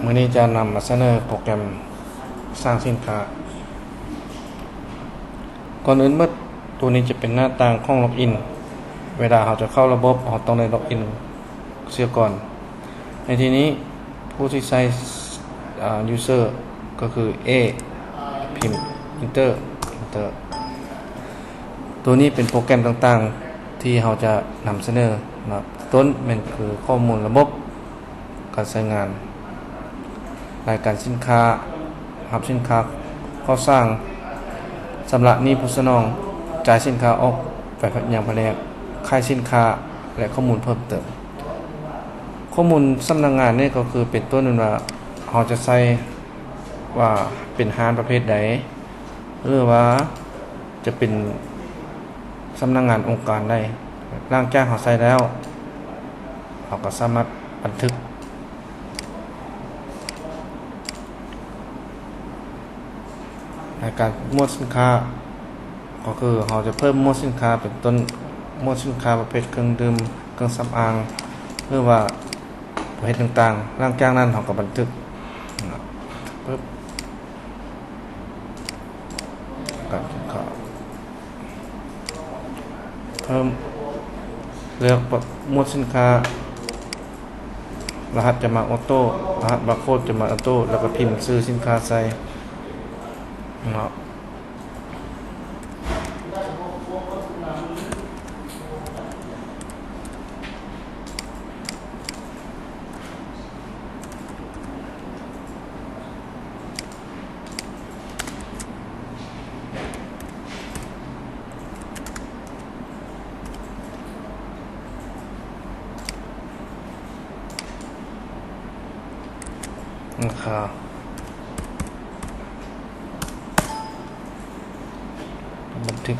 ມື້ນີ້ຈະນຳມາສະເໜີໂປຣແກຣມສ້າງສິນຄ້າ. ກ່ອນອື່ນໝົດ, ໂຕນີ້ຈະເປັນໜ້າຕ່າງຂອງລັອກອິນ. ເວລາເຮົາຈະເຂົ້າລະບົບ, ເຮົາຕ້ອງໄດ້ລັອກອິນເສຍກ່ອນ. ໃນທີ່ນີ້, ຜູ້ທີ່ໃຊ້ ອາ user ກໍຄື A ພິມ enter enter. ໂຕນີ້ເປັນໂປຣແກຣມຕ່າງໆ ທີ່ເຮົາຈະນຳສະເໜີເນາະ. ຕົ້ນແມ່ນຄືຂໍ້ມູນລະບົບ ການໃຊ້ງານ, ລາຍການສິນຄ້າ, ຮັບສິນຄ້າເຂົ້າສາງ, ຊຳລະໜີ້ຜູ້ສະໜອງ, ຈ່າຍສິນຄ້າອອກໄປຍັງພະແນກຂາຍສິນຄ້າ ແລະ ຂໍ້ມູນເພີ່ມເຕີມ. ຂໍ້ມູນສຳນັກງານນີ້ກໍຄືເປັນຕົ້ນວ່າເຮົາຈະໃສ່ວ່າເປັນຮ້ານປະເພດໃດ ຫຼືວ່າຈະເປັນສຳນັກງານອົງການໃດ. ຫຼັງຈາກເຮົາໃສ່ແລ້ວ, ເຮົາກໍສາມາດບັນທຶກ. ໃນການໝວດສິນຄ້າ ກໍຄືເຮົາຈະເພີ່ມໝວດສິນຄ້າ ເປັນຕົ້ນໝວດສິນຄ້າປະເພດເຄື່ອງດື່ມ, ເຄື່ອງສຳອາງ ຫຼືວ່າປະເພດຕ່າງໆ. ຫຼັງຈາກນັ້ນເຮົາກໍບັນທຶກ ປຶບ ການສິນຄ້າ ເພີ່ມ ເລືອກໝວດສິນຄ້າ, ລະຫັດຈະມາໂອໂຕ້, ລະຫັດບາໂຄດຈະມາໂອໂຕ້ ແລ້ວກໍພິມຊື່ສິນຄ້າໃສ່ເນາະ. ລາຄາ ບັນທຶກ.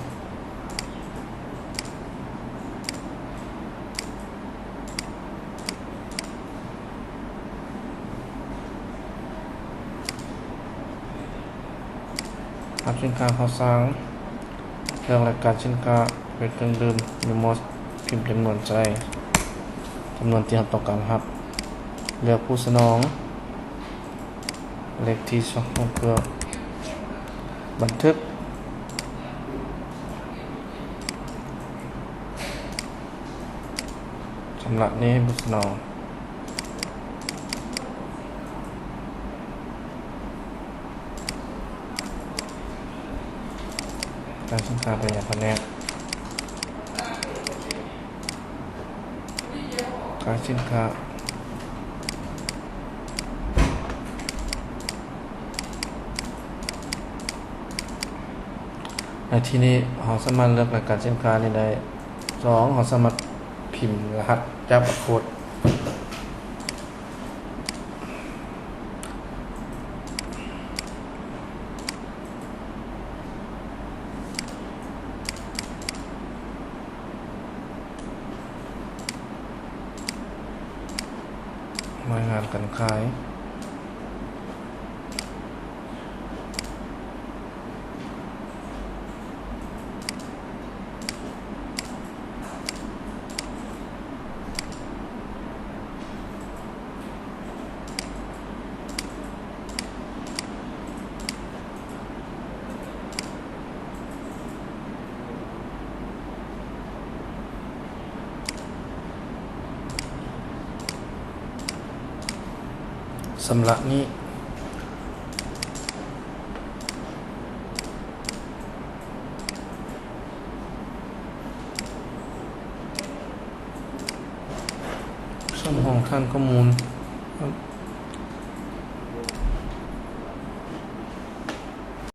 ຮັບສິນຄ້າເຂົ້າສາງ, ເລືອກລາຍການສິນຄ້າເປັນເຄື່ອງດື່ມ, ມີໝົດ, ພິມຈຳນວນໃສ່ຈຳນວນທີ່ເຮົາຕ້ອງການຮັບ, ເລືອກຜູ້ສະໜອງ, ເລກທີສອງຂອງເຄື່ອງ, ບັນທຶກ. ຊຳລະໜີ້ຜູ້ສະໜອງ. ຂາຍສິນຄ້າໄປຍັງພະແນກຂາຍສິນຄ້າ. ໃນທີ່ນີ້ເຮົາສາມາດເລືອກລາຍການສິນຄ້ານີ້ໄດ້. ສອງ ເຮົາສາມາດພິມລະຫັດຈາກບາໂຄດ. ລາຍງານການຂາຍ. ຊຳລະໜີ້. ສຳຮອງຖານຂໍ້ມູນ.